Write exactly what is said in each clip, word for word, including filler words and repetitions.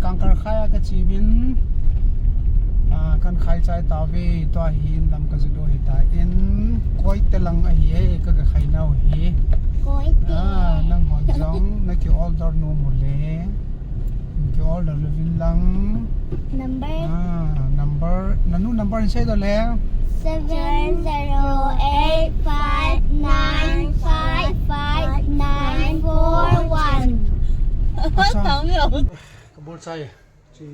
Kangkal khai a kache uvin, ah, kan khai chai tauve, tua hi in lam kaja diu ahitan, Koite lang ahi e, ka, kakhai nau hi. Koite. Ah, nanghon jong naki order nom uleh, naki order uvin lang. Number? Ah, number, nanu number in sei diu le. Seven zero eight five nine five five nine four one. Acha. Kabol chai. Chi,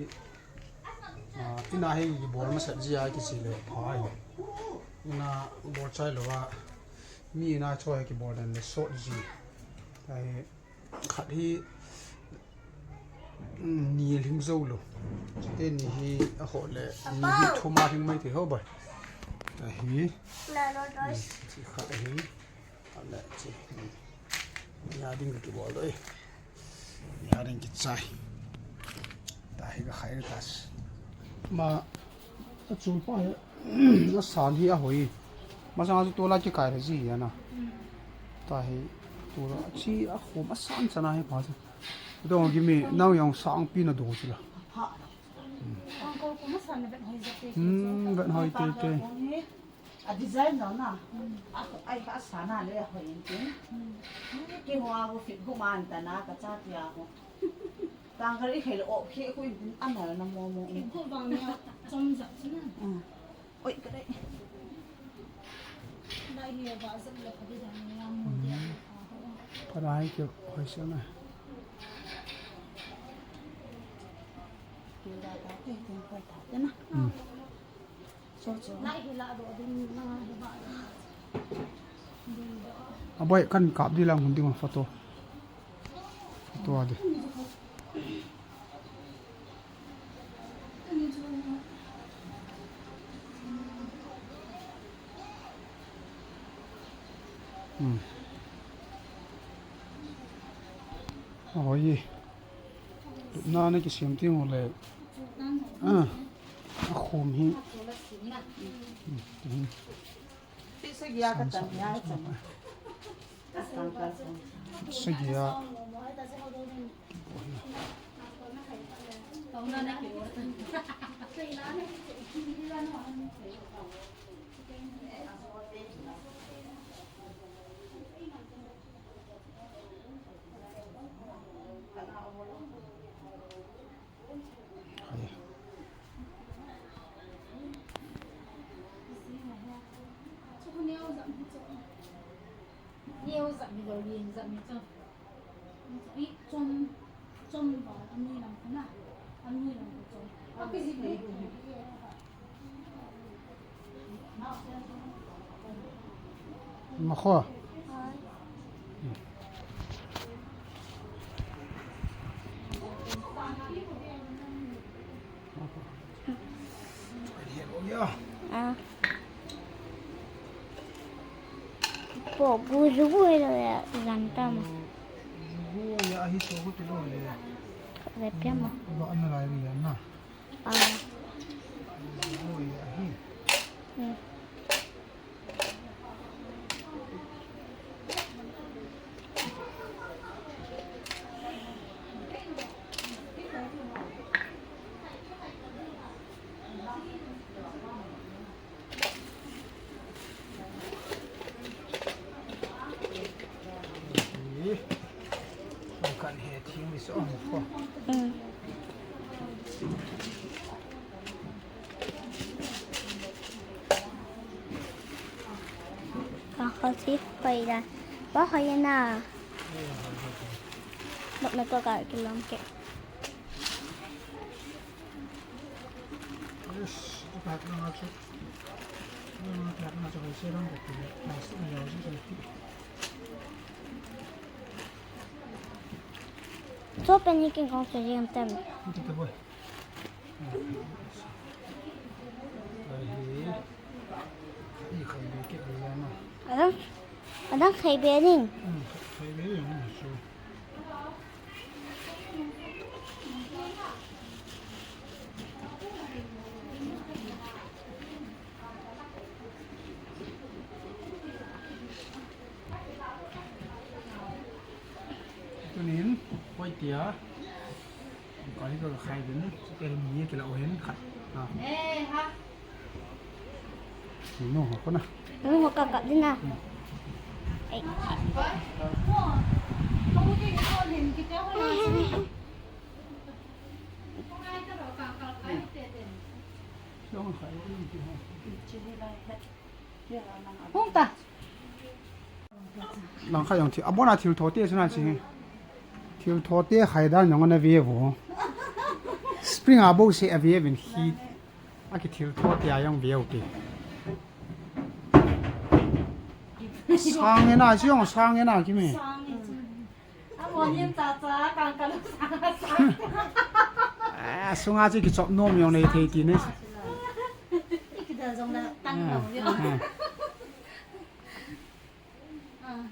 ah, ina hi kibol masat jia kiche le pha hi. Ina bol chai lou a, mi ina choi kibol den le sot ji. Ahi, khat hi, mm, ni lhing jou lou. Chuteni hi aho le, ni hi thum a lhing mai thei ho bai. Ahi. Chi khat ahi. Ale, chi. Nia ding kibol diu e. Nia ding kichai. Tahi kakhai ta. Ma, achul pa hi, asan hi ahoi. Masang a chu tol a kikai le ji hi ana. Tahi, tol a chi akhom asan chana hi pa chu. Dong gimi, nao jong sangpi nado chu la. Hmm, vet hoi teitei. A design no na. A, ai ka sa na le ho in tin. Ki ho a go fit go man ta na ka cha ti a ho. Tang ka ri khai le o khi ko in tin a na na mo mo. Ki ko bang ya chom ja chu na. Oi ka dai. Dai hi ba ja le ka design ya mo de. Ka dai ki hoi se na. Ki da ta te tin ko ta te na. Hmm. Aboi, kan kap di lang hun ding photo. Photo a di. Hmm. Ahoi. Tupna na kisem ting ho le. Ah. Akhom hi. Hmm. Sagi a. Makho. Ah. Po, bu ju bu lo ya, jan ta ma. Bu ya hi to ko ti lo le. Ve pia ma. Ba an lai ri ya na. Ah. Bu ya hi. Hmm. Kan he thing ni so ko. Hmm. Ka kha si pai da. Ba ha ya na. Ba na to ka ki long ke. Yes, tu ka na chu. Na ka na chu se ram ko. Plastic ni ya si. Cho pen ni kin kong che jeng tem. Adang, adang khai be ning. Tunin, koi tia. Ka khai din, ka mi ke la o hen khat. Ah. Ni no ko na. Ni no ka ka din na. Ei. Hung ta. Lang kha jong thil, abona thil thote suna chi. Thil thote khai dan jong ana ve vo. Spring a bo se a ve vin hi. A ki thil thote a jong ve u te. Sang e na, chi jong sang e na ki me. Sang e chi. A mo nim cha cha, kang kang sang sang. A, sunga chi ki chop nom jong nei thei ti ne. Ki da jong na tang lo yo. Ah.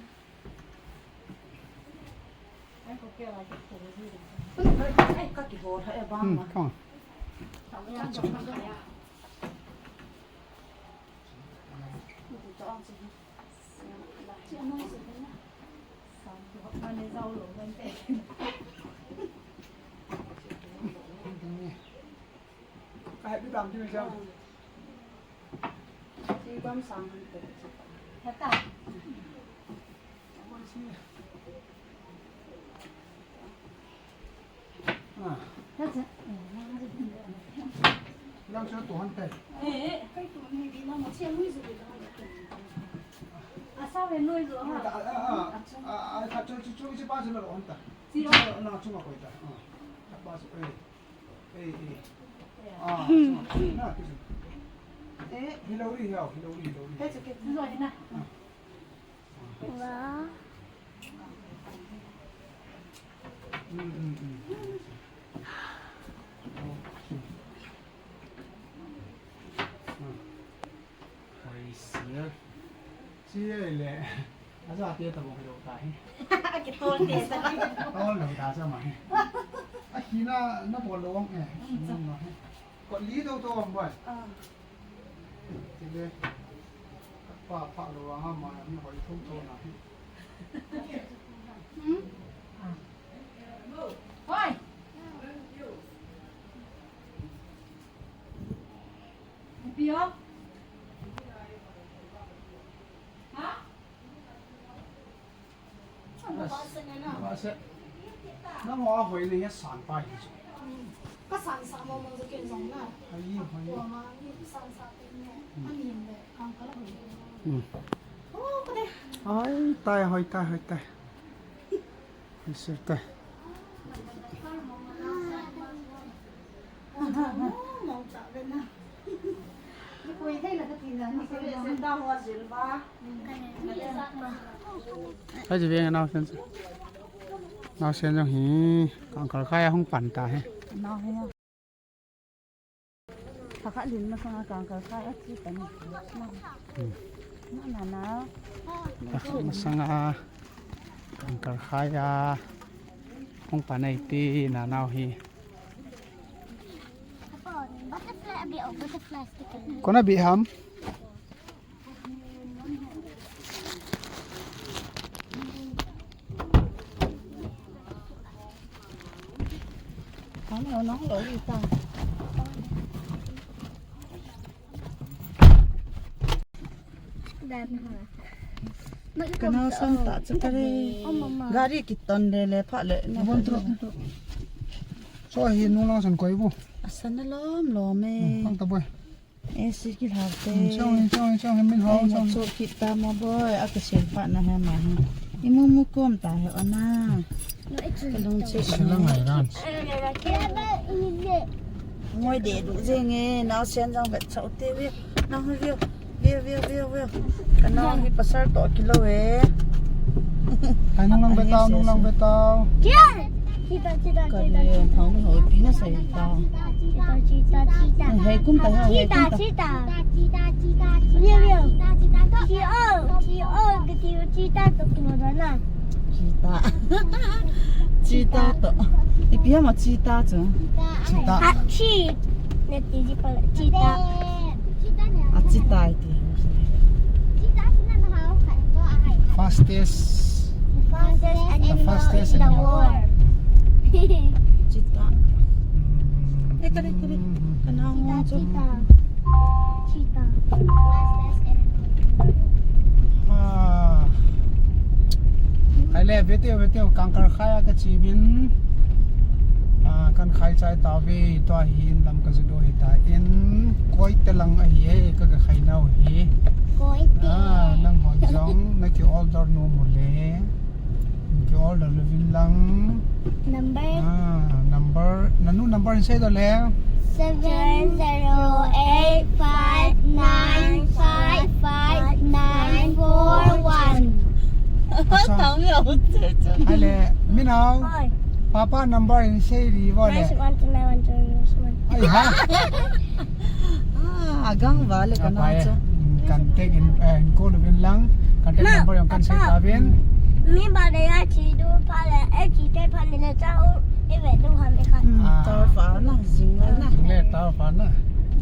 Ka hep dam ti me jam. Ti bam sang han te. Heta. Ah. Heta. Lang sa to han te. Eh, eh, kai to ni di na mo sia lui zu di na. Asa ve noi zu ha. Ah, ah, ah. Ah, ah, ka cho cho cho chi pa zo lo han ta. Chi lo na chunga ko ta. Ah. Ka pa zo, eh. Eh, eh. Ah, so, na, tu. Eh, hilou ri, hilou, hilou ri, hilou ri. Hei, chu ke, chu zo ni na. Ah. Wow. Mm, mm, mm. Okay. Ah. Hoi sia. Sia le. Aja te ta bong lo ta hi. Aki tol te ta. Tol lo ta sa ma hi. A hi na, na bol lo ang e. Mm, sa. Na hi. Ko li do to ang bai. Ah. Ti le. Pa pa lo ang ma ni hoi thum to na hi. Hmm? Ah. Hoi. Ipi o? Ha? Ba se. Nang ho a hoi le ya san pa hi. Ka san sa mo mo ke jong na. Hai, hai. Ko ma ni san sa pe ne. Ani le kan ka la hoi. Hmm. Oh, ka de. Hoi tai, hoi tai, hoi tai. Hoi sir tai. Hai ji ve naosen. Naosen jong hi kangkal khai a hung pan ta hi. Nao hi. Pakhat lin masanga kangkal khai a chi pan. Hmm. Na, na, na. Pakhat masanga kangkal khai a hung pan a iti na nao hi. Butterfly, a bit of butterfly sticker. Kona biham. Kana san ta chu ka re. Gari kiton le le pha le. Bon tro. So hi nung lang san koi bu. Asan na lom lom e. Kang ta boi. E si ki hau te. Chong, chong, chong, min hau chong. Chok kita ma boi. A ka sil pa na ha ma ha. Imu mu kom ta he ona. Kalung che. Silang hai ran. Ngoi de du jeng e, naosen jong vet chau te ve. Nang ve, ve, ve, ve, ve. Ka nao hi pasal to kilo e. Hai nung lang betao, nung lang betao. Chia. Chita, chita, chita, chita. Thau ni hoi pi na sai ta. Chita, chita, chita. Hai kum ta ha, hai kum ta. Chita, chita. Chita, chita, chita. View, view. Chita, chita, chita. Chi o, chi o, kiti chita to kilo da na. Cheetah. Cheetah to. Ipi ham a cheetah chu? Cheetah. Achi. Neti ji pala cheetah. A cheetah iti. Fastest. Fastest animal in the world. Cheetah. Kare, kare. Kana mo cho. Cheetah. Cheetah. Cheetah. Ah. Hai le, ve teo, ve teo, Kangkar khai a kache uvin. Ah, kan khai chai tauve, tua hin lam kajot u hita in, Koite lang ahi e, ka, kakhai nau hi. Koite. Ah, nanghon jong, naki order nom u le. Naki order louvin lang. Number? Ah, number. Nanu number in seidoh le. Seven zero eight five nine five five nine four one. Acha. Tang le, acha. Hai le, Minau. Oi. Papa number in sei diu le. Nine one two nine one two one. Ai ha. Ah, agang vale kana chu. Hmm, contact in, eh, in call uvin lang. Contact number jong kan sei tauvin. Mi ba de ya chi du pha le, eh, chi te pha ni le cha u, eh, ve du ham e kha. Hmm, ah. Tar fa na, jing na. Jing le tar fa na.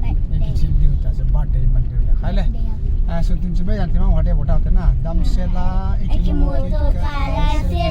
Birthday. Eh, kichi diu ta, so birthday man diu ya. Hai le. Birthday ya. Ah, so tin chi be yan ti mang wa de bo ta na. Damsel a, eh, kimu to ka la se.